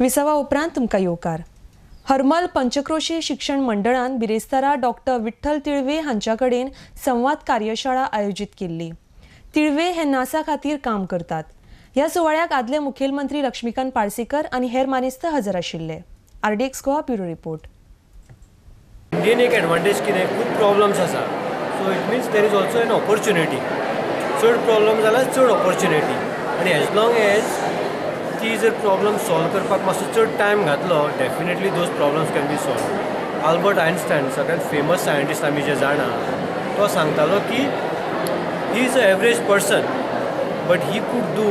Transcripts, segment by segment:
विसावा उपरांत तुमकां येवकार. हरमल पंचक्रोशी शिक्षण मंडळान बिरेस्तारा डॉक्टर विठ्ठल तिळवे हांच्या कडेन संवाद कार्यशाळा आयोजीत केल्ली. तिळवे हे नासा खातीर काम करतात. ह्या सुवाळ्याक आदले मुखेलमंत्री लक्ष्मीकांत पार्सेकर आनी हेर मानेस्त हजर आशिल्ले. RDX Goa bureau report. Indian एक एडवांटेज कितें, खूब प्रॉब्लम्स आसा. So it means there is also an opportunity. चड प्रॉब्लम जाल्यार चड ऑपॉर्च्युनिटी, आनी एज लॉंग एज ती जर प्रॉब्लम सॉल्व करपाक मातसो चड टायम घातलो, definitely those problems can be solve. Albert Einstein सगळ्यात फेमस सायंटिस्ट आमी जे जाणा, तो सांगतालो की he is a average person but he could do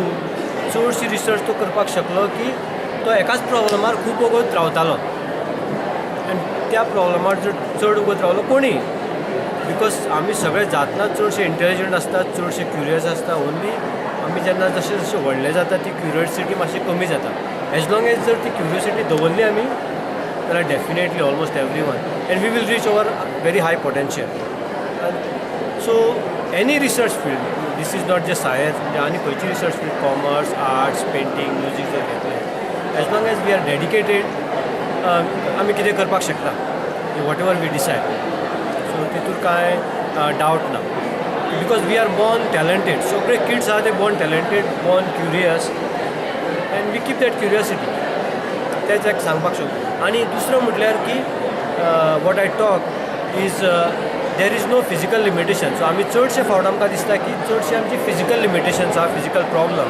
चडशी रिसर्च तो करपाक शकलो की तो एकाच प्रॉब्लमार खूब वगत रावतालो, आनी त्या प्रॉब्लमार जर चड वगत रावलो कोणीय, because आमी सगळे जातना चडशे इंटेलिजंट आसता, चडशे क्युरियस आसता. ओन्ली आमी जेन्ना जशे जशे व्हडले जाता ती क्युरियोसिटी मातशी कमी जाता. एज लॉंग एज जर ती क्युरियोसिटी दवरली आमी जाल्यार definitely almost every one and we will reach our very high potential. So any research field, this is not just science, म्हणजे आनी खंयची research field, commerce, arts, painting, music जर घेतलें, as long as we are dedicated आमी कितें करपाक शकता, what ever we decide. So तितूर कांय डावट ना, because we are born talented. सगळे किड्स आहा ते born talented, born curious, and we keep that curiosity. तेच एक सांगपाक शकता. आनी दुसरो म्हटल्यार की what I talk is there is no physical limitation. So आमी चडशे फावट आमकां दिसता की चडशी आमची फिजिकल लिमिटेशन्स आहा, फिजिकल प्रॉब्लम,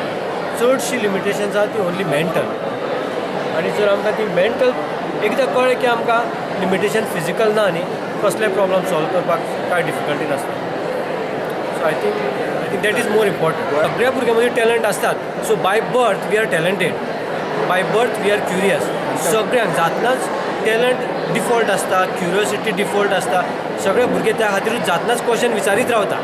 चडशी लिमिटेशन्स आहा ती ओन्ली मेंटल. आनी जर आमकां ती मेंटल एकदां कळ्ळें की आमकां लिमिटेशन फिजिकल ना न्ही, कसले प्रॉब्लम सॉल्व करपाक कांय डिफिकल्टी नासता. So I think that is more important. सगळ्या भुरग्यां मदीं टॅलंट आसतात. So by birth we are talented, by birth we are curious. सगळ्यांक जातनाच टॅलंट डिफॉल्ट आसता, क्युरियोसिटी डिफॉल्ट आसता. सगळे भुरगे त्या खातीरूच जातनाच क्वेश्चन विचारीत रावता.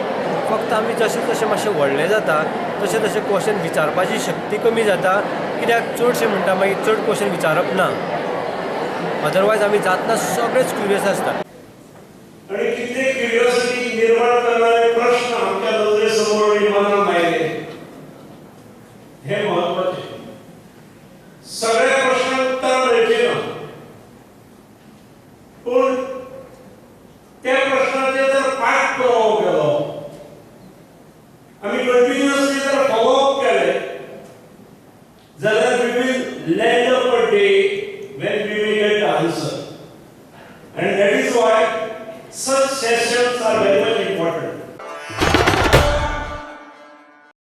फक्त आमी जशें जशें मातशें व्हडले जाता तशें तशें क्वेश्चन विचारपाची शक्ती कमी जाता, कित्याक चडशे म्हणटा मागीर चड क्वेश्चन विचारप ना. अदरवायज आमी जातना सगळेच क्युरियस आसता. आणि कितले क्युरियोसिटी निर्माण करणारे प्रश्न आमच्या नजरेसमोर आणि मनात आयले, हे महत्वाचे. सगळ्या प्रश्नांक उत्तर मेळचे ना, पूण त्या प्रश्नाचे जर पाठपुरावो केलो आमी, कंटिन्युअसली जर फॉलोअप केले जाल्यार we will land